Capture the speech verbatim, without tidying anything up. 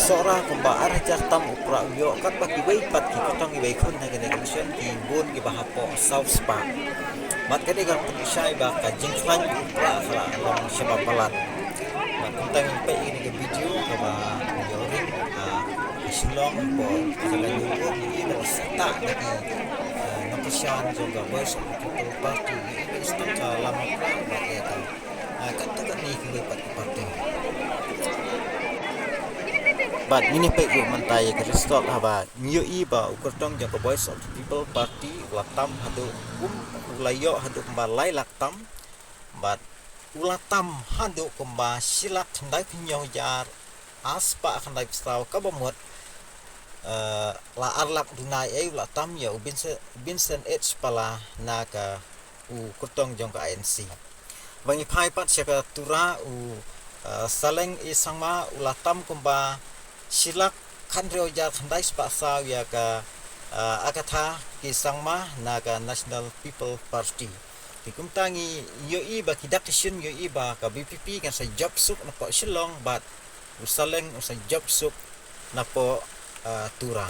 Tora kumba ar hajar tam u prah u ïoh, katba kiwei pat ki kyrtong kiwei khun na kane ka election ki bun kiba hapoh saw spah. Bad kane ka pynshai ba ka jingkhlaiñ u prah ka la long shibun palat. Bad kumta ngin peit ïa kane ka video kaba ïoh ring ha Shillong, hapoh ka jaka ñiewkor, ïa kaba sah da ki, eh, nongkyrshan jong ka Voice of the People Party, ïa kaba sah ka lama prah bad ïa ka, eh, katto katne kiwei pat ki party. Bad ngin ïa peit ruh mynta ïa ka result haba ngi ïohi ba u kyrtong jong ka Voice of the People Party u la tam haduh kum, u la ïoh haduh kumba lai lak tam. Bad u la tam haduh kumba shi lak khyndai phew hynñiew hajar ar spah khyndai phew saw, kaba mut, eh, la ar lak duna ei u la tam ïa u Vincent, Vincent H Pala na ka u kyrtong jong ka I N C. Ba ngi phai pat sha ka Tura, u, eh, Saleng A Sangma u la tam kumba shi lak khathynriew hajar khyndai spah saw ïa ka, eh, Agatha K Sangma na ka National People Party. Te kumta ngi ïohi ba ki dak ki shin ïohi ba ka V P P kan sa jop suk napoh Shillong bad u Saleng u sa jop suk napoh, eh, Tura.